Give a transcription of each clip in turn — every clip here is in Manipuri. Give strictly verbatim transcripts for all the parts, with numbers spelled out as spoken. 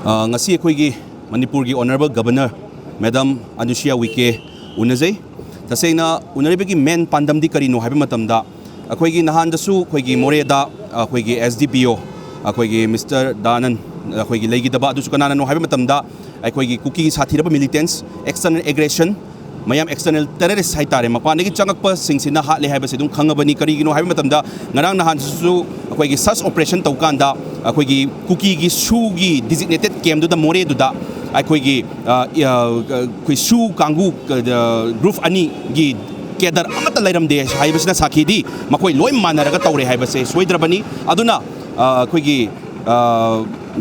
ꯑ, ꯉꯁꯤ ꯑꯩꯈꯣꯏꯒꯤ ꯃꯅꯤꯄꯨꯔꯒꯤ Honourable Governor Madam Anusuiya Uike ꯎꯅꯖꯩ꯫ ꯇꯁꯦꯡꯅ ꯎꯅꯔꯤꯕꯒꯤ main ꯄꯥꯟꯗꯝꯗꯤ ꯀꯔꯤꯅꯣ ꯍꯥꯏꯕ ꯃꯇꯝꯗ, ꯑꯩꯈꯣꯏꯒꯤ ꯅꯍꯥꯟꯗꯁꯨ ꯑꯩꯈꯣꯏꯒꯤ ꯃꯣꯔꯦꯗ ꯑꯩꯈꯣꯏꯒꯤ S D P O, ꯑꯩꯈꯣꯏꯒꯤ Mister ꯗꯥꯅꯟ ꯑꯩꯈꯣꯏꯒꯤ ꯂꯩꯈꯤꯗꯕ, ꯑꯗꯨꯁꯨ ꯀꯅꯥꯅꯅꯣ ꯍꯥꯏꯕ ꯃꯇꯝꯗ, ꯑꯩꯈꯣꯏꯒꯤ ꯀꯨꯀꯤꯒꯤ ꯁꯥꯊꯤꯔꯕ militants, external aggression, ꯃꯌꯥꯝ external terrorist ꯍꯥꯏꯇꯥꯔꯦ, ꯃꯄꯥꯟꯗꯒꯤ ꯆꯪꯉꯛꯄꯁꯤꯡꯁꯤꯅ ꯍꯥꯠꯂꯦ ꯍꯥꯏꯕꯁꯤ ꯑꯗꯨꯝ ꯈꯪꯉꯕꯅꯤ꯫ ꯀꯔꯤꯒꯤꯅꯣ ꯍꯥꯏꯕ ꯃꯇꯝꯗ, ꯉꯔꯥꯡ ꯅꯍꯥꯟꯁꯨ ꯑꯩꯈꯣꯏꯒꯤ search operation ꯇꯧꯀꯥꯟꯗ ꯑꯩꯈꯣꯏꯒꯤ ꯀꯨꯀꯤꯒꯤ SoO ꯒꯤ designated camp ꯗꯨꯗ, ꯃꯣꯔꯦꯗꯨꯗ ꯑꯩꯈꯣꯏꯒꯤ, ꯑ, ꯑ, ꯑꯩꯈꯣꯏ SoO ꯀꯥꯡꯕꯨ, ꯑ, group ꯑꯅꯤꯒꯤ cadre ꯑꯃꯠꯇ ꯂꯩꯔꯝꯗꯦ ꯍꯥꯏꯕꯁꯤꯅ ꯁꯥꯈꯤꯗꯤ ꯃꯈꯣꯏ ꯂꯣꯏ ꯃꯥꯟꯅꯔꯒ ꯇꯧꯔꯦ ꯍꯥꯏꯕꯁꯦ ꯁꯣꯏꯗ꯭ꯔꯕꯅꯤ꯫ ꯑꯗꯨꯅ, ꯑ, ꯑꯩꯈꯣꯏꯒꯤ, ꯑ,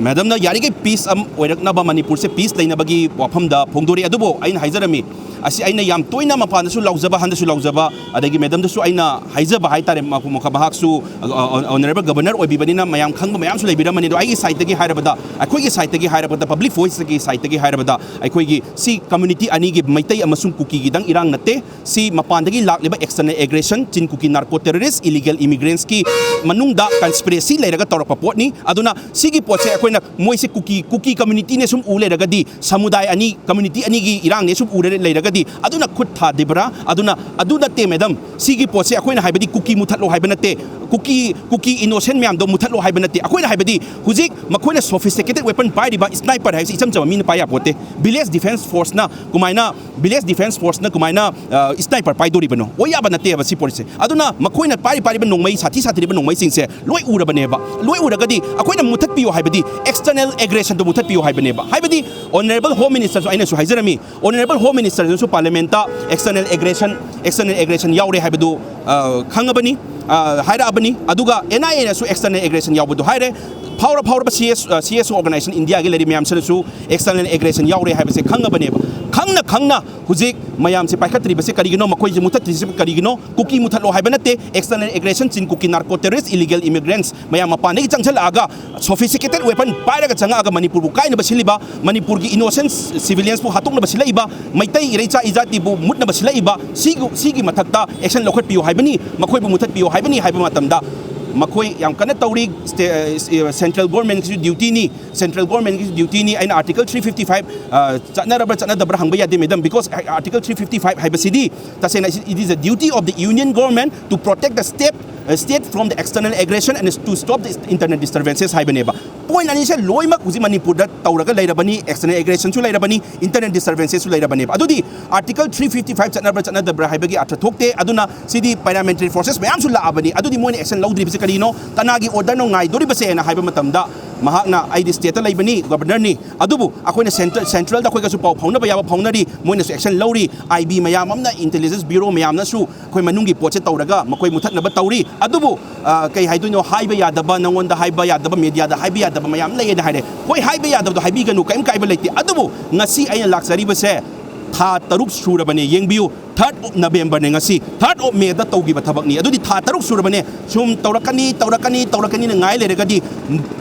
madam ꯅ ꯌꯥꯔꯤꯈꯩ peace ꯑꯃ ꯑꯣꯏꯔꯛꯅꯕ, ꯃꯅꯤꯄꯨꯔꯁꯦ peace ꯂꯩꯅꯕꯒꯤ ꯋꯥꯐꯝꯗ ꯐꯣꯡꯗꯣꯔꯛꯏ꯫ ꯑꯗꯨꯕꯨ ꯑꯩꯅ ꯍꯥꯏꯖꯔꯝꯃꯤ, ꯑꯁꯤ ꯑꯩꯅ ꯌꯥꯝ ꯇꯣꯏꯅ ꯃꯄꯥꯟꯗꯁꯨ ꯂꯥꯎꯖꯕ, ꯍꯟꯗꯛꯁꯨ ꯂꯥꯎꯖꯕ, ꯑꯗꯒꯤ madam ꯗꯁꯨ ꯑꯩꯅ ꯍꯥꯏꯖꯕ ꯍꯥꯏꯇꯥꯔꯦ, ꯃꯍꯥꯛ-, ꯃꯍꯥꯛꯁꯨ, ꯑ, ꯑ, Honourable Governor ꯑꯣꯏꯕꯤꯕꯅꯤꯅ ꯃꯌꯥꯝ ꯈꯪꯕ ꯃꯌꯥꯝꯁꯨ ꯂꯩꯕꯤꯔꯝꯃꯅꯤ꯫ ꯑꯗꯣ ꯑꯩꯒꯤ side ꯇꯒꯤ ꯍꯥꯏꯔꯕꯗ, ꯑꯩꯈꯣꯏꯒꯤ side ꯇꯒꯤ ꯍꯥꯏꯔꯕꯗ, Public Voice ꯀꯤ side ꯇꯒꯤ ꯍꯥꯏꯔꯕꯗ, ꯑꯩꯈꯣꯏꯒꯤ ꯁꯤ community ꯑꯅꯤꯒꯤ, ꯃꯩꯇꯩ ꯑꯃꯁꯨꯡ ꯀꯨꯀꯤꯒꯤꯗꯪ ꯏꯔꯥꯡ ꯅꯠꯇꯦ꯫ ꯁꯤ ꯃꯄꯥꯟꯗꯒꯤ ꯂꯥꯛꯂꯤꯕ external aggression, ꯆꯤꯟ ꯀꯨꯀꯤ narco terrorist, illegal immigrants ꯀꯤ ꯃꯅꯨꯡꯗ conspiracy ꯂꯩꯔꯒ ꯇꯧꯔꯛꯄ ꯄꯣꯠꯅꯤ꯫ ꯑꯗꯨꯅ ꯁꯤꯒꯤ ꯄꯣꯠꯁꯦ ꯑꯩꯈꯣꯏꯅ, ꯃꯣꯏꯁꯦ ꯀꯨꯀꯤ, ꯀꯨꯀꯤ community ꯅꯦ ꯁꯨꯝ ꯎ ꯂꯩꯔꯒꯗꯤ, ꯁꯃꯨꯗꯥꯏ ꯑꯅꯤ, community ꯑꯅꯤꯒꯤ ꯏꯔꯥꯡꯅꯦ ꯁꯨꯝ ꯎꯔ ꯂꯩꯔꯒꯗꯤ, ꯑꯗꯨꯅ ꯈꯨꯠ ꯊꯥꯗꯕ꯭ꯔꯥ? ꯑꯗꯨꯅ, ꯑꯗꯨ ꯅꯠꯇꯦ madam꯫ ꯁꯤꯒꯤ ꯄꯣꯠꯁꯦ ꯑꯩꯈꯣꯏꯅ ꯍꯥꯏꯕꯗꯤ ꯀꯨꯀꯤ ꯃꯨꯊꯠꯂꯣ ꯍꯥꯏꯕ ꯅꯠꯇꯦ, ꯀꯨꯀꯤ, ꯀꯨꯀꯤ innocent ꯃꯌꯥꯝꯗꯣ ꯃꯨꯊꯠꯂꯣ ꯍꯥꯏꯕ ꯅꯠꯇꯦ꯫ ꯑꯩꯈꯣꯏꯅ ꯍꯥꯏꯕꯗꯤ ꯍꯧꯖꯤꯛ ꯃꯈꯣꯏꯅ sophisticated weapon ꯄꯥꯏꯔꯤꯕ sniper ꯍꯥꯏꯕꯁꯤ ꯏꯆꯝ ꯆꯝꯕ ꯃꯤꯅ ꯄꯥꯏ ꯌꯥꯄꯣꯠꯇꯦ꯫ Village Defence Force ꯅ ꯀꯃꯥꯏꯅ, Village Defence Force ꯅ ꯀꯃꯥꯏꯅ, ꯑ, sniper ꯄꯥꯏꯗꯣꯔꯤꯕꯅꯣ? ꯑꯣꯏ ꯌꯥꯕ ꯅꯠꯇꯦꯕ ꯁꯤ ꯄꯣꯠꯁꯦ꯫ ꯑꯗꯨꯅ ꯃꯈꯣꯏꯅ ꯄꯥꯏꯔꯤ, ꯄꯥꯏꯔꯤꯕ ꯅꯣꯡꯃꯩ, ꯁꯥꯊꯤ ꯁꯥꯊꯤꯔꯤꯕ ꯅꯣꯡꯃꯩꯁꯤꯡꯁꯦ ꯂꯣꯏ ꯎꯔꯕꯅꯦꯕ꯫ ꯂꯣꯏ ꯎꯔꯒꯗꯤ ꯑꯩꯈꯣꯏꯅ ꯃꯨꯊꯠꯄꯤꯌꯨ ꯍꯥꯏꯕꯗꯤ external aggression ꯗꯣ ꯃꯨꯊꯠꯄꯤꯌꯨ ꯍꯥꯏꯕꯅꯦꯕ꯫ ꯍꯥꯏꯕꯗꯤ Honourable Home Minister ꯁꯨ, ꯑꯩꯅꯁꯨ ꯍꯥꯏꯖꯔꯝꯃꯤ, Honourable Home Minister ꯅꯁꯨ Parliament ꯇ external aggression, external aggression ꯌꯥꯎꯔꯦ ꯍꯥꯏꯕꯗꯨ, ꯑ, ꯈꯪꯉꯕꯅꯤ, ꯑ, ꯍꯥꯏꯔꯛꯑꯕꯅꯤ꯫ ꯑꯗꯨꯒ N I A ꯅꯁꯨ external aggression ꯌꯥꯎꯕꯗꯨ ꯍꯥꯏꯔꯦ꯫ ꯐꯥꯎꯔ ꯐꯥꯎꯔꯕ C S, ꯑ, C S O organisation India ꯒꯤ ꯂꯩꯔꯤ ꯃꯌꯥꯝꯁꯤꯅꯁꯨ external aggression ꯌꯥꯎꯔꯦ ꯍꯥꯏꯕꯁꯦ ꯈꯪꯉꯕꯅꯦꯕ꯫ ꯈꯪꯅ ꯈꯪꯅ ꯍꯧꯖꯤꯛ ꯃꯌꯥꯝꯁꯦ ꯄꯥꯏꯈꯠꯇ꯭ꯔꯤꯕꯁꯦ ꯀꯔꯤꯒꯤꯅꯣ? ꯃꯈꯣꯏꯁꯦ ꯃꯨꯊꯠꯇ꯭ꯔꯤꯁꯦ ꯀꯔꯤꯒꯤꯅꯣ? ꯀꯨꯀꯤ ꯃꯨꯊꯠꯂꯣ ꯍꯥꯏꯕ ꯅꯠꯇꯦ꯫ External aggression, ꯆꯤꯟ ꯀꯨꯀꯤ narco terrorist, illegal immigrants ꯃꯌꯥꯝ ꯃꯄꯥꯟꯗꯒꯤ ꯆꯪꯁꯤꯜꯂꯛꯑꯒ sophisticated weapon ꯄꯥꯏꯔꯒ ꯆꯪꯉꯛꯑꯒ ꯃꯅꯤꯄꯨꯔꯕꯨ ꯀꯥꯏꯅꯕ ꯁꯤꯜꯂꯤꯕ, ꯃꯅꯤꯄꯨꯔꯒꯤ innocent civilians ꯄꯨ ꯍꯥꯠꯇꯣꯛꯅꯕ ꯁꯤꯜꯂꯛꯏꯕ, ꯃꯩꯇꯩ ꯏꯔꯩꯆꯥ ꯏꯖꯥꯇꯤꯕꯨ ꯃꯨꯠꯅꯕ ꯁꯤꯜꯂꯛꯏꯕ, ꯁꯤꯒꯤ, ꯁꯤꯒꯤ ꯃꯊꯛꯇ action ꯂꯧꯈꯠꯄꯤꯌꯨ ꯍꯥꯏꯕꯅꯤ, ꯃꯈꯣꯏꯕꯨ ꯃꯨꯊꯠꯄꯤꯌꯨ ꯍꯥꯏꯕꯅꯤ ꯍꯥꯏꯕ ꯃꯇꯝꯗ ꯃꯈꯣꯏ ꯌꯥꯝ ꯀꯟꯅ ꯇꯧꯔꯤ꯫ ꯁ꯭ꯇꯦ-, ꯑ, ꯁꯦꯟꯇ꯭ꯔꯦꯜ ꯒꯣꯔꯃꯦꯟꯒꯤꯁꯨ ꯗ꯭ꯌꯨꯇꯤꯅꯤ, ꯁꯦꯟꯇ꯭ꯔꯦꯜ ꯒꯣꯔꯃꯦꯟꯒꯤꯁꯨ ꯗ꯭ꯌꯨꯇꯤꯅꯤ꯫ ꯑꯩꯅ ꯑꯥꯔꯇꯤꯀꯜ ꯊ꯭ꯔꯤ ꯐꯤꯐꯇꯤ ꯐꯥꯏꯚ, ꯑ, ꯆꯠꯅꯔꯕ꯭ꯔꯥ ꯆꯠꯅꯗꯕ꯭ꯔꯥ ꯍꯪꯕ ꯌꯥꯗꯦ, madam, because article three fifty five ꯍꯥꯏꯕꯁꯤꯗꯤ ꯇꯁꯦꯡꯅ, it is a duty of the union government to protect the state, uh, state from the external aggression and to stop the internal disturbances ꯍꯥꯏꯕꯅꯦꯕ꯫ ꯄꯣꯏꯟ ꯑꯅꯤꯁꯦ ꯂꯣꯏꯅꯃꯛ ꯍꯧꯖꯤꯛ ꯃꯅꯤꯄꯨꯔꯗ ꯇꯧꯔꯒ ꯂꯩꯔꯕꯅꯤ, ꯑꯦꯛꯁꯇꯔꯅꯦꯜ ꯑꯦꯒ꯭ꯔꯦꯁꯟꯁꯨ ꯂꯩꯔꯕꯅꯤ, ꯏꯟꯇꯔꯅꯦꯜ ꯗꯤꯁꯇꯔꯕꯦꯟꯁꯦꯁꯁꯨ ꯂꯩꯔꯕꯅꯦꯕ꯫ ꯑꯗꯨꯗꯤ ꯑꯥꯔꯇꯤꯀꯜ ꯊ꯭ꯔꯤ ꯐꯤꯐꯇꯤ ꯐꯥꯏꯚ ꯆꯠꯅꯕ꯭ꯔꯥ ꯆꯠꯅꯗꯕ꯭ꯔꯥ ꯍꯥꯏꯕꯒꯤ ꯑꯔꯊ ꯊꯣꯛꯇꯦ꯫ ꯑꯗꯨꯅ ꯁꯤꯗꯤ ꯄꯦꯔꯥꯃꯤꯂꯤꯇꯔꯤ ꯐꯣꯔꯁꯦꯁ ꯃꯌꯥꯝꯁꯨ ꯂꯥꯛꯑꯕꯅꯤ, ꯑꯗꯨꯗꯤ ꯃꯣꯏꯅ ꯑꯦꯛꯁꯟ ꯂꯧꯗ꯭ꯔꯤꯕꯁꯦ ꯀꯔꯤꯅꯣ? ꯀꯅꯥꯒꯤ ꯑꯣꯔꯗꯔꯅꯣ ꯉꯥꯏꯗꯣꯔꯤꯕꯁꯦꯅ ꯍꯥꯏꯕ ꯃꯇꯝꯗ, ꯃꯍꯥꯛꯅ, "ꯑꯩꯗꯤ ꯁ꯭ꯇꯦꯠꯇ ꯂꯩꯕꯅꯤ, ꯒꯕꯔꯅꯔꯅꯤ, ꯑꯗꯨꯕꯨ ꯑꯩꯈꯣꯏꯅ ꯁꯦꯟꯇ꯭ꯔ-, ꯁꯦꯟꯇ꯭ꯔꯦꯜꯗ ꯑꯩꯈꯣꯏꯒꯁꯨ ꯄꯥꯎ ꯐꯥꯎꯅꯕ ꯌꯥꯕ ꯐꯥꯎꯅꯔꯤ, ꯃꯣꯏꯅꯁꯨ ꯑꯦꯛꯁꯟ ꯂꯧꯔꯤ, ꯑꯥꯏ ꯕꯤ ꯃꯌꯥꯝ ꯑꯃꯅ, ꯏꯟꯇꯦꯂꯤꯖꯦꯟꯁ ꯕ꯭ꯌꯨꯔꯣ ꯃꯌꯥꯝꯅꯁꯨ ꯑꯩꯈꯣꯏ ꯃꯅꯨꯡꯒꯤ ꯄꯣꯠꯁꯦ ꯇꯧꯔꯒ ꯃꯈꯣꯏ ꯃꯨꯊꯠꯅꯕ ꯇꯧꯔꯤ꯫ ꯑꯗꯨꯕꯨ, ꯑ, ꯀꯩ ꯍꯥꯏꯗꯣꯏꯅꯣ, ꯍꯥꯏꯕ ꯌꯥꯗꯕ, ꯅꯉꯣꯟꯗ ꯍꯥꯏꯕ ꯌꯥꯗꯕ, ꯃꯦꯗꯤꯌꯥꯗ ꯍꯥꯏꯕ ꯌꯥꯗꯕ ꯃꯌꯥꯝ ꯂꯩꯌꯦꯅ ꯍꯥꯏꯔꯦ꯫ ꯍꯣꯏ, ꯍꯥꯏꯕ ꯌꯥꯗꯕꯗꯣ ꯍꯥꯏꯕꯤꯒꯅꯨ, ꯀꯔꯤꯝ ꯀꯥꯏꯕ ꯂꯩꯇꯦ꯫ ꯑꯗꯨꯕꯨ ꯉꯁꯤ ꯑꯩꯅ ꯂꯥꯛꯆꯔꯤꯕꯁꯦ ꯊꯥ ꯇꯔꯨꯛ ꯁꯨꯔꯕꯅꯦ, ꯌꯦꯡꯕꯤꯌꯨ, ꯊꯥꯔꯠ ꯑꯣꯐ ꯅꯕꯦꯝꯕꯔꯅꯦ ꯉꯁꯤ, ꯊꯥꯔꯠ ꯑꯣꯐ ꯃꯦꯗ ꯇꯧꯈꯤꯕ ꯊꯕꯛꯅꯤ꯫ ꯑꯗꯨꯗꯤ ꯊꯥ ꯇꯔꯨꯛ ꯁꯨꯔꯕꯅꯦ꯫ ꯁꯨꯝ ꯇꯧꯔꯛꯀꯅꯤ, ꯇꯧꯔꯛꯀꯅꯤ, ꯇꯧꯔꯛꯀꯅꯤꯅ ꯉꯥꯏ ꯂꯩꯔꯒꯗꯤ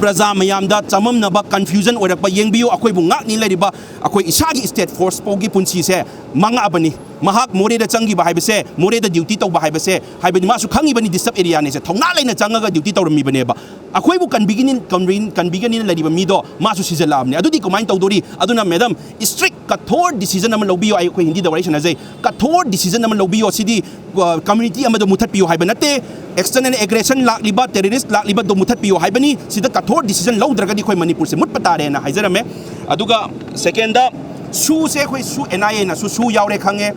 ꯄ꯭ꯔꯖꯥ ꯃꯌꯥꯝꯗ ꯆꯃꯝꯅꯕ, ꯀꯟꯐ꯭ꯌꯨꯖꯟ ꯑꯣꯏꯔꯛꯄ꯫ ꯌꯦꯡꯕꯤꯌꯨ, ꯑꯩꯈꯣꯏꯕꯨ ꯉꯥꯛꯅꯤ ꯂꯩꯔꯤꯕ ꯑꯩꯈꯣꯏ ꯏꯁꯥꯒꯤ ꯁ꯭ꯇꯦꯠ ꯐꯣꯔꯁ ꯐꯥꯎꯒꯤ ꯄꯨꯟꯁꯤꯁꯦ ꯃꯥꯡꯉꯛꯑꯕꯅꯤ꯫ ꯃꯍꯥꯛ ꯃꯣꯔꯦꯗ ꯆꯪꯈꯤꯕ ꯍꯥꯏꯕꯁꯦ, ꯃꯣꯔꯦꯗ ꯗ꯭ꯌꯨꯇꯤ ꯇꯧꯕ ꯍꯥꯏꯕꯁꯦ, ꯍꯥꯏꯕꯗꯤ ꯃꯥꯁꯨ ꯈꯪꯉꯤꯕꯅꯤ, ꯗꯤꯁꯇꯔꯕ ꯑꯦꯔꯤꯌꯥꯅꯦꯁꯦ, ꯊꯧꯅꯥ ꯂꯩꯅ ꯆꯪꯉꯒ ꯗ꯭ꯌꯨꯇꯤ ꯇꯧꯔꯝꯃꯤꯕꯅꯦꯕ꯫ ꯑꯩꯈꯣꯏꯕꯨ ꯀꯟꯕꯤꯒꯅꯤ, ꯀꯟꯕꯤ-, ꯀꯟꯕꯤꯒꯅꯤꯅ ꯂꯩꯔꯤꯕ ꯃꯤꯗꯣ ꯃꯥꯁꯨ ꯁꯤꯖꯤꯜꯂꯛꯑꯕꯅꯤ꯫ ꯑꯗꯨꯗꯤ ꯀꯃꯥꯏꯅ ꯇꯧꯗꯣꯔꯤ? ꯑꯗꯨꯅ ꯃꯦꯗꯝ, ꯏꯁꯇ꯭ꯔꯤꯛ ꯀꯊꯣꯔ ꯗꯤꯁꯤꯖꯟ ꯑꯃ ꯂꯧꯕꯤꯌꯣ꯫ ꯑꯩ, ꯑꯩꯈꯣꯏ ꯍꯤꯟꯗꯤꯗ ꯋꯥꯔꯤ ꯁꯥꯟꯅꯖꯩ, ꯀꯊꯣꯔ ꯗꯤꯁꯤꯖꯟ ꯑꯃ ꯂꯧꯕꯤꯌꯣ꯫ ꯁꯤꯗꯤ, ꯑ, ꯀꯝꯃ꯭ꯌꯨꯅꯤꯇꯤ ꯑꯃꯗ ꯃꯨꯊꯠꯄꯤꯌꯣ ꯍꯥꯏꯕ ꯅꯠꯇꯦ꯫ ꯑꯦꯛꯁꯇꯔꯅꯦꯜ ꯑꯦꯒ꯭ꯔꯦꯁꯟ ꯂꯥꯛꯂꯤꯕ, ꯇꯦꯔꯣꯔꯤꯁ ꯂꯥꯛꯂꯤꯕꯗꯣ ꯃꯨꯊꯠꯄꯤꯌꯣ ꯍꯥꯏꯕꯅꯤ꯫ ꯁꯤꯗ ꯀꯊꯣꯔ ꯗꯤꯁꯤꯖꯟ ꯂꯧꯗ꯭ꯔꯒꯗꯤ ꯑꯩꯈꯣꯏ ꯃꯅꯤꯄꯨꯔꯁꯦ ꯃꯨꯠꯄ ꯇꯥꯔꯦꯅ ꯍꯥꯏꯖꯔꯝꯃꯦ꯫ ꯑꯗꯨꯒ ꯁꯦꯀꯦꯟꯗ, ꯁꯨꯁꯦ ꯑꯩꯈꯣꯏ ꯁꯨ, ꯑꯦꯟ ꯑꯥꯏ ꯑꯦꯅꯁꯨ ꯁꯨ ꯌꯥꯎꯔꯦ ꯈꯪꯉꯦ,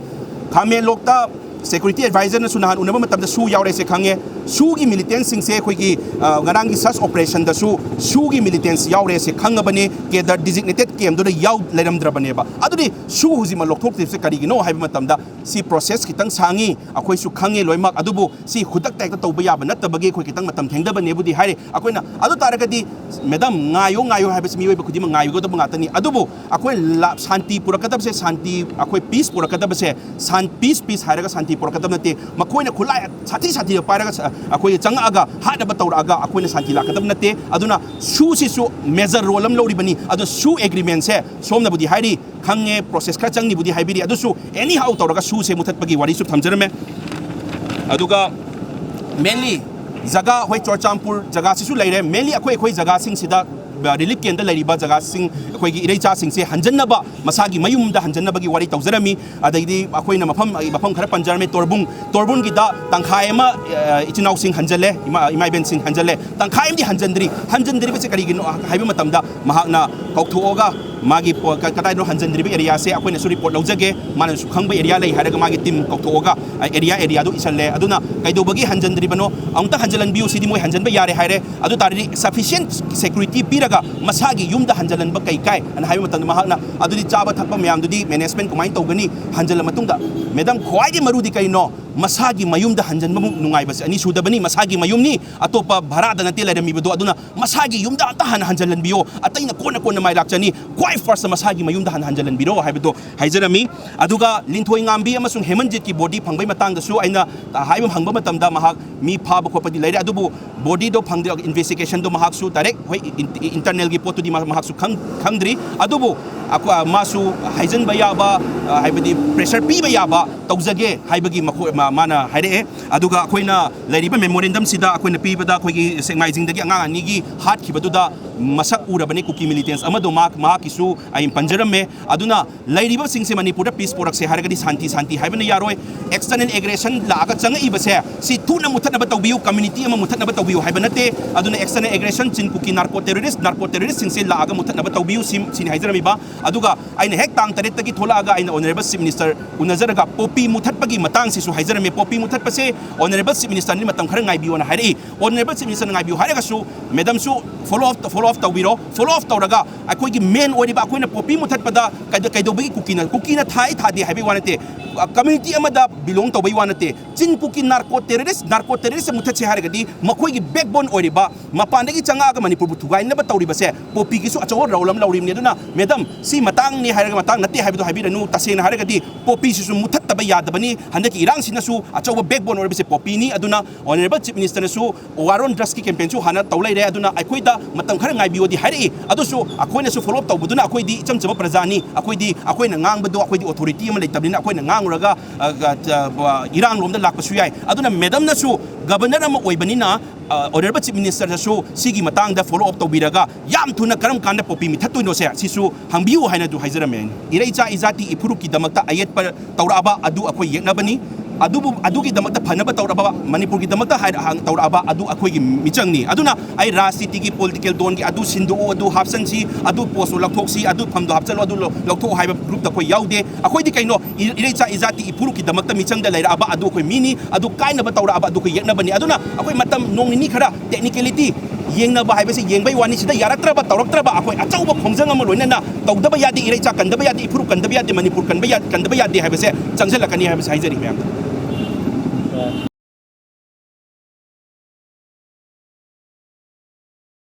ꯈꯥꯃꯦꯟꯂꯣꯛꯇ ꯁꯦꯀ꯭ꯌꯨꯔꯤꯇꯤ ꯑꯦꯗꯚꯥꯏꯖꯔꯅꯁꯨ ꯅꯍꯥꯟ ꯎꯅꯕ ꯃꯇꯝꯗ ꯁꯨ ꯌꯥꯎꯔꯦꯁꯦ ꯈꯪꯉꯦ꯫ ꯁꯨꯒꯤ ꯃꯤꯂꯤꯇꯦꯟꯁꯁꯤꯡꯁꯦ ꯑꯩꯈꯣꯏꯒꯤ, ꯑ, ꯉꯔꯥꯡꯒꯤ ꯁꯔꯆ ꯑꯣꯄꯔꯦꯁꯟꯗꯁꯨ ꯁꯨꯒꯤ ꯃꯤꯂꯤꯇꯦꯟꯁ ꯌꯥꯎꯔꯦꯁꯦ ꯈꯪꯉꯕꯅꯤ꯫ ꯀꯦꯗꯔ ꯗꯤꯖꯤꯒꯅꯦꯇꯦꯠ ꯀꯦꯝꯗꯨꯗ ꯌꯥꯎ ꯂꯩꯔꯝꯗ꯭ꯔꯕꯅꯦꯕ꯫ ꯑꯗꯨꯗꯤ ꯁꯨ ꯍꯧꯖꯤꯛꯃꯛ ꯂꯧꯊꯣꯛꯇ꯭ꯔꯤꯕꯁꯦ ꯀꯔꯤꯒꯤꯅꯣ ꯍꯥꯏꯕ ꯃꯇꯝꯗ, ꯁꯤ ꯄ꯭ꯔꯣꯁꯦꯁ ꯈꯤꯇꯪ ꯁꯥꯡꯉꯤ, ꯑꯩꯈꯣꯏꯁꯨ ꯈꯪꯉꯤ ꯂꯣꯏꯅꯃꯛ꯫ ꯑꯗꯨꯕꯨ ꯁꯤ ꯈꯨꯗꯛꯇ ꯍꯦꯛꯇ ꯇꯧꯕ ꯌꯥꯕ ꯅꯠꯇꯕꯒꯤ ꯑꯩꯈꯣꯏ ꯈꯤꯇꯪ ꯃꯇꯝ ꯊꯦꯡꯊꯕꯅꯦꯕꯨꯗꯤ ꯍꯥꯏꯔꯤ꯫ ꯑꯩꯈꯣꯏꯅ ꯑꯗꯨ ꯇꯥꯔꯒꯗꯤ, ꯃꯦꯗꯝ, ꯉꯥꯏꯌꯣ, ꯉꯥꯏꯌꯣ ꯍꯥꯏꯕꯁꯤ ꯃꯤꯑꯣꯏꯕ ꯈꯨꯗꯤꯡꯃꯛ ꯉꯥꯏꯒꯗꯕ ꯉꯥꯛꯇꯅꯤ꯫ ꯑꯗꯨꯕꯨ ꯑꯩꯈꯣꯏ ꯂꯥ-, ꯁꯥꯟꯇꯤ ꯄꯨꯔꯛꯀꯗꯕꯁꯦ, ꯁꯥꯟꯇꯤ, ꯑꯩꯈꯣꯏ ꯄꯤꯁ ꯄꯨꯔꯛꯀꯗꯕꯁꯦ, ꯁꯥꯟ-, ꯄꯤꯁ, ꯄꯤꯁ ꯍꯥꯏꯔꯒ ꯁꯥꯟꯇꯤ ꯄꯨꯔꯛꯀꯗꯕ ꯅꯠꯇꯦ꯫ ꯃꯈꯣꯏꯅ ꯈꯨꯠꯂꯥꯏ ꯁꯥꯊꯤ ꯁꯥꯊꯤꯅ ꯄꯥꯏꯔꯒ ꯁ-, ꯑꯩꯈꯣꯏ ꯆꯪꯉꯛꯑꯒ ꯍꯥꯠꯅꯕ ꯇꯧꯔꯛꯑꯒ ꯑꯩꯈꯣꯏꯅ ꯁꯥꯟꯇꯤ ꯂꯥꯛꯀꯗꯕ ꯅꯠꯇꯦ꯫ ꯑꯗꯨꯅ ꯁꯨꯁꯤꯁꯨ ꯃꯦꯖꯔ ꯔꯣꯜ ꯑꯃ ꯂꯧꯔꯤꯕꯅꯤ꯫ ꯑꯗꯣ ꯁꯨ ꯑꯦꯒ꯭ꯔꯤꯃꯦꯟꯁꯦ ꯁꯣꯝꯅꯕꯨꯗꯤ ꯍꯥꯏꯔꯤ, ꯈꯪꯉꯦ, ꯄ꯭ꯔꯣꯁꯦꯁ ꯈꯔ ꯆꯪꯅꯤꯕꯨꯗꯤ ꯍꯥꯏꯕꯤꯔꯤ, ꯑꯗꯨꯁꯨ ꯑꯦꯅꯤ ꯍꯥꯎ ꯇꯧꯔꯒ ꯁꯨꯁꯦ ꯃꯨꯊꯠꯄꯒꯤ ꯋꯥꯔꯤꯁꯨ ꯊꯝꯖꯔꯝꯃꯦ꯫ ꯑꯗꯨꯒ ꯃꯦꯟꯂꯤ ꯖꯒꯥ, ꯍꯣꯏ, ꯆꯨꯔꯆꯥꯟꯄꯨꯔ ꯖꯒꯥꯁꯤꯁꯨ ꯂꯩꯔꯦ꯫ Mainly ꯑꯩꯈꯣꯏ, ꯑꯩꯈꯣꯏ ꯖꯒꯥꯁꯤꯡꯁꯤꯗ, ꯑ, relief camp ꯗ ꯂꯩꯔꯤꯕ ꯖꯒꯥꯁꯤꯡ, ꯑꯩꯈꯣꯏꯒꯤ ꯏꯔꯩꯆꯥꯁꯤꯡꯁꯦ ꯍꯟꯖꯟꯅꯕ, ꯃꯁꯥꯒꯤ ꯃꯌꯨꯝꯗ ꯍꯟꯖꯟꯅꯕꯒꯤ ꯋꯥꯔꯤ ꯇꯧꯖꯔꯝꯃꯤ꯫ ꯑꯗꯩꯗꯤ ꯑꯩꯈꯣꯏꯅ ꯃꯐꯝ, ꯑꯩ ꯃꯐꯝ ꯈꯔ ꯄꯟꯖꯔꯝꯃꯤ, ꯇꯣꯔꯕꯨꯡ, ꯇꯣꯔꯕꯨꯡꯒꯤꯗ ꯇꯪꯈꯥꯏ ꯑꯃ, ꯑ, ꯏꯆꯤꯟ ꯏꯅꯥꯎꯁꯤꯡ ꯍꯟꯖꯜꯂꯦ, ꯏꯃꯥ, ꯏꯃꯥ ꯏꯕꯦꯟꯁꯤꯡ ꯍꯟꯖꯜꯂꯦ, ꯇꯪꯈꯥꯏ ꯑꯃꯗꯤ ꯍꯟꯖꯟꯗ꯭ꯔꯤ꯫ ꯍꯟꯖꯟꯗ꯭ꯔꯤꯕꯁꯦ ꯀꯔꯤꯒꯤꯅꯣ ꯍꯥꯏꯕ ꯃꯇꯝꯗ, ꯃꯍꯥꯛꯅ ꯀꯧꯊꯣꯛꯑꯒ ꯃꯥꯒꯤ ꯄꯣ-, ꯀ-, ꯀꯗꯥꯏꯗꯅꯣ ꯍꯟꯖꯟꯗ꯭ꯔꯤꯕ area ꯁꯦ ꯑꯩꯈꯣꯏꯅꯁꯨ report ꯂꯧꯖꯒꯦ, ꯃꯥꯅꯁꯨ ꯈꯪꯕ area ꯂꯩ ꯍꯥꯏꯔꯒ ꯃꯥꯒꯤ team ꯀꯧꯊꯣꯛꯑꯒ, ꯑ, area, area ꯗꯨ ꯏꯁꯜꯂꯦ꯫ ꯑꯗꯨꯅ ꯀꯩꯗꯧꯕꯒꯤ ꯍꯟꯖꯟꯗ꯭ꯔꯤꯕꯅꯣ? ꯑꯃꯨꯛꯇ ꯍꯟꯖꯜꯍꯟꯕꯤꯌꯨ, ꯁꯤꯗꯤ ꯃꯣꯏ ꯍꯟꯖꯟꯕ ꯌꯥꯔꯦ ꯍꯥꯏꯔꯦ꯫ ꯑꯗꯨ ꯇꯥꯔꯗꯤ sufficient security ꯄꯤꯔꯒ ꯃꯁꯥꯒꯤ ꯌꯨꯝꯗ ꯍꯟꯖꯜꯍꯟꯕ ꯀꯩ ꯀꯥꯏ? ꯑꯅ ꯍꯥꯏꯕ ꯃꯇꯝꯗ ꯃꯍꯥꯛꯅ, "ꯑꯗꯨꯗꯤ ꯆꯥꯕ ꯊꯛꯄ ꯃꯌꯥꯝꯗꯨꯗꯤ management ꯀꯃꯥꯏꯅ ꯇꯧꯒꯅꯤ?" ꯍꯟꯖꯜꯂ ꯃꯇꯨꯡꯗ, Madam, ꯈ꯭ꯋꯥꯏꯗꯒꯤ ꯃꯔꯨꯗꯤ ꯀꯩꯅꯣ? ꯃꯁꯥꯒꯤ ꯃꯌꯨꯝꯗ ꯍꯟꯖꯟꯕꯃꯨꯛ ꯅꯨꯡꯉꯥꯏꯕꯁꯦ ꯑꯅꯤꯁꯨꯗꯕꯅꯤ꯫ ꯃꯁꯥꯒꯤ ꯃꯌꯨꯝꯅꯤ, ꯑꯇꯣꯞꯄ ꯚꯔꯥꯗ ꯅꯠꯇꯦ ꯂꯩꯔꯝꯃꯤꯕꯗꯣ꯫ ꯑꯗꯨꯅ ꯃꯁꯥꯒꯤ ꯌꯨꯝꯗ ꯑꯝꯇ ꯍꯥꯟꯅ ꯍꯟꯖꯜꯍꯟꯕꯤꯌꯣ, ꯑꯇꯩꯅ ꯀꯣꯟꯅ ꯀꯣꯟꯅ ꯃꯥꯏ ꯂꯥꯛꯆꯅꯤ꯫ ꯈ꯭ꯋꯥꯏ first ꯃꯁꯥꯒꯤ ꯃꯌꯨꯝꯗ ꯍꯥꯟꯅ ꯍꯟꯖꯜꯍꯟꯕꯤꯔꯣ ꯍꯥꯏꯕꯗꯣ ꯍꯥꯏꯖꯔꯝꯃꯤ꯫ ꯑꯗꯨꯒ ꯂꯤꯟꯊꯣꯏ ꯉꯥꯝꯕꯤ ꯑꯃꯁꯨꯡ ꯍꯦꯃꯟꯖꯤꯠꯀꯤ body ꯐꯪꯕꯒꯤ ꯃꯇꯥꯡꯗꯁꯨ ꯑꯩꯅ ꯍꯥꯏꯕ ꯍꯪꯕ ꯃꯇꯝꯗ, ꯃꯍꯥꯛ ꯃꯤ ꯐꯥꯕ ꯈꯣꯠꯄꯗꯤ ꯂꯩꯔꯦ, ꯑꯗꯨꯕꯨ body ꯗꯣ ꯐꯪꯗꯦ, investigation ꯗꯣ ꯃꯍꯥꯛꯁꯨ direct, ꯍꯣꯏ, in-, internal ꯒꯤ ꯄꯣꯠꯇꯨꯗꯤ ꯃꯥ-, ꯃꯍꯥꯛꯁꯨ ꯈꯪ-, ꯈꯪꯗ꯭ꯔꯤ꯫ ꯑꯗꯨꯕꯨ ꯑꯩꯈꯣꯏ, ꯃꯥꯁꯨ ꯍꯥꯏꯖꯤꯟꯕ ꯌꯥꯕ, ꯑ, ꯍꯥꯏꯕꯗꯤ pressure ꯄꯤꯕ ꯌꯥꯕ ꯇꯧꯖꯒꯦ ꯍꯥꯏꯕꯒꯤ ꯃꯈꯣꯏ, ꯃꯥ-, ꯃꯥꯅ ꯍꯥꯏꯔꯛꯑꯦ꯫ ꯑꯗꯨꯒ ꯑꯩꯈꯣꯏꯅ ꯂꯩꯔꯤꯕ memorandum ꯁꯤꯗ ꯑꯩꯈꯣꯏꯅ ꯄꯤꯕꯗ, ꯑꯩꯈꯣꯏꯒꯤ ꯁꯦꯛꯃꯥꯏꯖꯤꯡꯗꯒꯤ ꯑꯉꯥꯡ ꯑꯅꯤꯒꯤ ꯍꯥꯠꯈꯤꯕꯗꯨꯗ ꯃꯁꯛ ꯎꯔꯕꯅꯤ ꯀꯨꯀꯤ militants ꯑꯃꯗꯣ, ꯃꯍꯥꯛ, ꯃꯍꯥꯛꯀꯤꯁꯨ ꯑꯩ ꯄꯟꯖꯔꯝꯃꯦ꯫ ꯑꯗꯨꯅ ꯂꯩꯔꯤꯕꯁꯤꯡꯁꯦ ꯃꯅꯤꯄꯨꯔꯗ peace ꯄꯣꯔꯛꯁꯦ ꯍꯥꯏꯔꯒꯗꯤ ꯁꯥꯟꯇꯤ, ꯁꯥꯟꯇꯤ ꯍꯥꯏꯕꯅ ꯌꯥꯔꯣꯏ꯫ External aggression ꯂꯥꯛꯑꯒ ꯆꯪꯉꯛꯏꯕꯁꯦ ꯁꯤ ꯊꯨꯅ ꯃꯨꯊꯠꯅꯕ ꯇꯧꯕꯤꯌꯨ, community ꯑꯃ ꯃꯨꯊꯠꯅꯕ ꯇꯧꯕꯤꯌꯨ ꯍꯥꯏꯕ ꯅꯠꯇꯦ꯫ ꯑꯗꯨꯅ external aggression, ꯆꯤꯟ ꯀꯨꯀꯤ narco terrorist, narco terrorist ꯁꯤꯡꯁꯦ ꯂꯥꯛꯑꯒ ꯃꯨꯊꯠꯅꯕ ꯇꯧꯕꯤꯌꯨ, ꯁꯤ-, ꯁꯤꯅꯤ ꯍꯥꯏꯖꯔꯝꯃꯤꯕ꯫ ꯑꯗꯨꯒ ꯑꯩꯅ ꯍꯦꯛ ꯇꯥꯡ ꯇꯔꯦꯠꯇꯒꯤ ꯊꯣꯛꯂꯛꯑꯒ ꯑꯩꯅ Honourable Chief Minister ꯎꯅꯖꯔꯒ ꯄꯣꯄꯤ ꯃꯨꯊꯠꯄꯒꯤ ꯃꯇꯥꯡꯁꯤꯁꯨ ꯍꯥꯏꯖꯔꯝꯃꯤ꯫ ꯄꯣꯄꯤ ꯃꯨꯊꯠꯄꯁꯦ Honourable Chief Minister ꯅ ꯃꯇꯝ ꯈꯔ ꯉꯥꯏꯕꯤꯌꯣꯅ ꯍꯥꯏꯔꯛꯏ꯫ Honourable Chief Minister ꯅ ꯉꯥꯏꯕꯤꯌꯨ ꯍꯥꯏꯔꯒꯁꯨ, Madam ꯁꯨ follow up, follow up ꯇꯧꯕꯤꯔꯣ꯫ Follow up ꯇꯧꯔꯒ ꯑꯩꯈꯣꯏꯒꯤ main ꯑꯣꯏꯔꯤꯕ, ꯑꯩꯈꯣꯏꯅ ꯄꯣꯄꯤ ꯃꯨꯊꯠꯄꯗ ꯀꯩꯗ-, ꯀꯩꯗꯧꯕꯒꯤ ꯀꯨꯀꯤꯅ, ꯀꯨꯀꯤꯅ ꯊꯥꯏ ꯊꯥꯗꯦ ꯍꯥꯏꯕꯒꯤ ꯋꯥ ꯅꯠꯇꯦ, community ꯑꯃꯗ belong ꯇꯧꯕꯒꯤ ꯋꯥ ꯅꯠꯇꯦ꯫ ꯆꯤꯟ ꯀꯨꯀꯤ narco terrorist, narco terrorist ꯃꯨꯊꯠꯁꯦ ꯍꯥꯏꯔꯒꯗꯤ ꯃꯈꯣꯏꯒꯤ backbone ꯑꯣꯏꯔꯤꯕ, ꯃꯄꯥꯟꯗꯒꯤ ꯆꯪꯉꯛꯑꯒ ꯃꯅꯤꯄꯨꯔꯕꯨ ꯊꯨꯒꯥꯏꯅꯕ ꯇꯧꯔꯤꯕꯁꯦ ꯄꯣꯄꯤꯒꯤꯁꯨ ꯑꯆꯧꯕ role ꯑꯃ ꯂꯧꯔꯤꯕꯅꯤ꯫ ꯑꯗꯨꯅ Madam, ꯁꯤ ꯃꯇꯥꯡꯅꯤ ꯍꯥꯏꯔꯒ ꯃꯇꯥꯡ ꯅꯠꯇꯦ ꯍꯥꯏꯕꯗꯣ ꯍꯥꯏꯕꯤꯔꯅꯨ꯫ ꯇꯁꯦꯡꯅ ꯍꯥꯏꯔꯒꯗꯤ ꯄꯣꯄꯤꯁꯤꯁꯨ ꯃꯨꯊꯠꯇꯕ ꯌꯥꯗꯕꯅꯤ꯫ ꯍꯟꯗꯛꯀꯤ ꯏꯔꯥꯡꯁꯤꯅꯁꯨ ꯑꯆꯧꯕ backbone ꯑꯣꯏꯔꯤꯕꯁꯦ ꯄꯣꯄꯤꯅꯤ꯫ ꯑꯗꯨꯅ Honourable Chief Minister ꯅꯁꯨ war on drugs ꯀꯤ campaign ꯁꯨ ꯍꯥꯟꯅ ꯇꯧ ꯂꯩꯔꯦ꯫ ꯑꯗꯨꯅ ꯑꯩꯈꯣꯏꯗ ꯃꯇꯝ ꯈꯔ ꯉꯥꯏꯕꯤꯌꯣꯗꯤ ꯍꯥꯏꯔꯛꯏ꯫ ꯑꯗꯨꯁꯨ ꯑꯩꯈꯣꯏꯅꯁꯨ follow up ꯇꯧꯕꯗꯨꯅ, ꯑꯩꯈꯣꯏꯗꯤ ꯏꯆꯝ ꯆꯝꯕ ꯄ꯭ꯔꯖꯥꯅꯤ꯫ ꯑꯩꯈꯣꯏꯗꯤ, ꯑꯩꯈꯣꯏꯅ ꯉꯥꯡꯕꯗꯣ, ꯑꯩꯈꯣꯏꯗꯤ authority ꯑꯃ ꯂꯩꯇꯕꯅꯤꯅ ꯑꯩꯈꯣꯏꯅ ꯉꯥꯡꯉꯨꯔꯒ, ꯑ, ꯑ, ꯑ, ꯏꯔꯥꯡ ꯂꯣꯝꯗ ꯂꯥꯛꯄꯁꯨ ꯌꯥꯏ꯫ ꯑꯗꯨꯅ Madam ꯅꯁꯨ ꯒꯕꯔꯅꯔ ꯑꯃ ꯑꯣꯏꯕꯅꯤꯅ, ꯑ, ꯑꯣꯅꯔꯦꯕꯜ ꯆꯤꯐ ꯃꯤꯅꯤꯁꯇꯔꯗꯁꯨ ꯁꯤꯒꯤ ꯃꯇꯥꯡꯗ ꯐꯣꯂꯣ ꯑꯞ ꯇꯧꯕꯤꯔꯒ ꯌꯥꯝ ꯊꯨꯅ ꯀꯔꯝ ꯀꯥꯟꯗ ꯄꯣꯄꯤ ꯃꯤꯊꯠꯇꯣꯏꯅꯣꯁꯦ ꯁꯤꯁꯨ ꯍꯪꯕꯤꯌꯨ ꯍꯥꯏꯅꯁꯨ ꯍꯥꯏꯖꯔꯝꯃꯦ꯫ ꯏꯔꯩꯆꯥ ꯏꯖꯥꯇꯤ ꯏꯐꯨꯔꯨꯞꯀꯤꯗꯃꯛꯇ ꯑꯌꯦꯠꯄ ꯇꯧꯔꯛꯑꯕ ꯑꯗꯨ ꯑꯩꯈꯣꯏ ꯌꯦꯛꯅꯕꯅꯤ꯫ ꯑꯗꯨꯕꯨ ꯑꯗꯨꯒꯤꯗꯃꯛꯇ ꯐꯅꯕ ꯇꯧꯔꯛꯑꯕ, ꯃꯅꯤꯄꯨꯔꯒꯤꯗꯃꯛꯇ ꯍꯥꯏꯔ-, ꯍꯥꯡ-, ꯇꯧꯔꯛꯑꯕ ꯑꯗꯨ ꯑꯩꯈꯣꯏꯒꯤ ꯃꯤꯆꯪꯅꯤ꯫ ꯑꯗꯨꯅ ꯑꯩ ꯔꯥꯖꯅꯤꯇꯤꯒꯤ ꯄꯣꯂꯤꯇꯤꯀꯦꯜ ꯗꯣꯟꯒꯤ ꯑꯗꯨ ꯁꯤꯟꯗꯣꯛꯎ, ꯑꯗꯨ ꯍꯥꯞꯆꯟꯁꯤ, ꯑꯗꯨ ꯄꯣꯁꯇꯨ ꯂꯧꯊꯣꯛꯁꯤ, ꯑꯗꯨ ꯐꯝꯗꯣ ꯍꯥꯞꯆꯜꯂꯨ, ꯑꯗꯨ ꯂꯧ-, ꯂꯧꯊꯣꯛꯎ ꯍꯥꯏꯕ ꯒ꯭ꯔꯨꯞꯇ ꯑꯩꯈꯣꯏ ꯌꯥꯎꯗꯦ꯫ ꯑꯩꯈꯣꯏꯗꯤ ꯀꯩꯅꯣ? ꯏ-, ꯏꯔꯩꯆꯥ ꯏꯖꯥꯇꯤ ꯏꯐꯨꯔꯨꯞꯀꯤꯗꯃꯛꯇ ꯃꯤꯆꯪꯗ ꯂꯩꯔꯛꯑꯕ ꯑꯗꯨ ꯑꯩꯈꯣꯏ ꯃꯤꯅꯤ, ꯑꯗꯨ ꯀꯥꯏꯅꯕ ꯇꯧꯔꯛꯑꯕ ꯑꯗꯨ ꯑꯩꯈꯣꯏ ꯌꯦꯛꯅꯕꯅꯤ꯫ ꯑꯗꯨꯅ ꯑꯩꯈꯣꯏ ꯃꯇꯝ ꯅꯣꯡ ꯅꯤꯅꯤ ꯈꯔ ꯇꯦꯛꯅꯤꯀꯦꯂꯤꯇꯤ ꯌꯦꯡꯅꯕ ꯍꯥꯏꯕꯁꯤ ꯌꯦꯡꯕꯩ ꯋꯥꯅꯤ꯫ ꯁꯤꯗ ꯌꯥꯔꯛꯇ꯭ꯔꯕ, ꯇꯧꯔꯛꯇ꯭ꯔꯕ ꯑꯩꯈꯣꯏ ꯑꯆꯧꯕ ꯈꯣꯡꯖꯪ ꯑꯃ ꯂꯣꯏꯅꯅ ꯇꯧꯗꯕ ꯌꯥꯗꯦ, ꯏꯔꯩꯆꯥ ꯀꯟꯗꯕ ꯌꯥꯗꯦ, ꯏꯐꯨꯔꯨꯞ ꯀꯟꯗꯕ ꯌꯥꯗꯦ, ꯃꯅꯤꯄꯨꯔ ꯀꯟꯕ ꯌꯥ-, ꯀꯟꯗꯕ ꯌꯥꯗꯦ ꯍꯥꯏꯕꯁꯦ ꯆꯪꯁꯤꯜꯂꯛꯀꯅꯤ ꯍꯥꯏꯕꯁꯦ ꯍꯥꯏꯖꯔꯤ ꯃꯌꯥꯝꯗ꯫